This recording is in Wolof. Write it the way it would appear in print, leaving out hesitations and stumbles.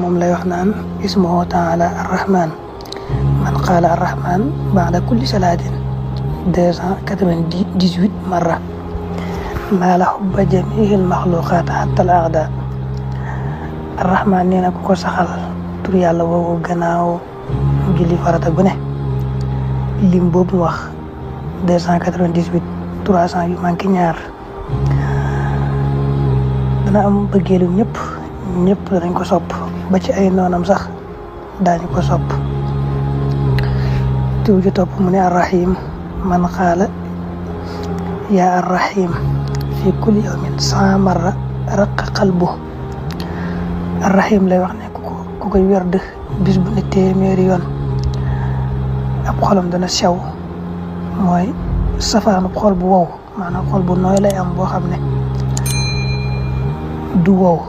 moom lay wax naan ismuhu taala arrahman man qaala arrahman baada kulli salaatin 298 marra naala hubba jamiihil maxluqaat hatta al aada arrahman nee na ku ko saxal tur yàlla woowu gannaaw julli farata gu ne lim boobu mu wax 298 300 yu manqué ñaar dana am bëggeelu ñëpp danañ ko sopp ba ci ay noonam sax daañu ko sopp tur ju topp mu ne arrahim man qaala yaa arrahim fi kulli yawmin 100 marra raqa qalbu arrahim lay wax ne ku koy werd bis bu ne téeméeri yoon ab xolam dana sew mooy safaanub xol bu wow maanaam xol bu nooy lay am boo xam ne du wow